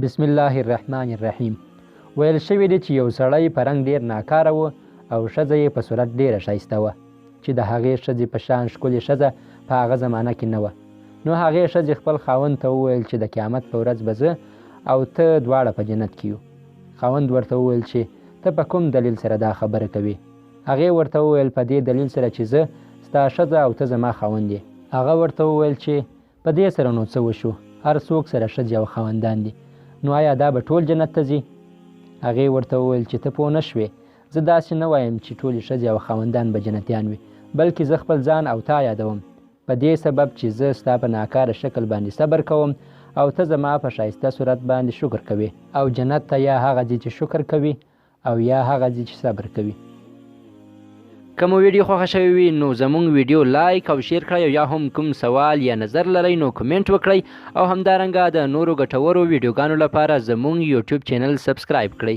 بسم الله الرحمن الرحیم. ویل شوي دي چې یو سړی په رنګ ډیر ناکاره و او ښځه یې په صورت ډیره ښایسته وه چې د هغې ښځې په شان ښکلې ښځه په هغه زمانه کې نه وه. نو هغې ښځې خپل خاوند ته وویل چې د قیامت په ورځ به زه او ته دواړه په جنت کې یو. خاوند ورته وویل چې ته په کوم دلیل سره دا خبره کوې؟ هغې ورته وویل په دې دلیل سره چې زه ستا ښځه او ته زما خاوند یې. هغه ورته وویل چې په دې سره نو څه وشو، هر څوک سره ښځې او خاوندان دي، نو آیا دا به ټول جنت ته ځي؟ هغې ورته وویل چې ته پوه نه شوې، زه داسې نه وایم چې ټولې ښځې او خاوندان به جنتیان وي، بلکې زه خپل ځان او تا یادوم، په دې سبب چې زه ستا په ناکاره شکل باندې صبر کوم او ته زما په ښایسته صورت باندې شکر کوې. او جنت ته یا هغه ځي چې شکر کوي او یا هغه ځي چې صبر کوي. که مو ویډیو خوښه شوې وي نو زمونږ ویډیو لایک او شیر کړئ او یا هم کوم سوال یا نظر لرئ نو کومنټ وکړئ او همدارنګه د نورو ګټورو ویډیوګانو لپاره زمونږ یوټیوب چینل سبسکرایب کړئ.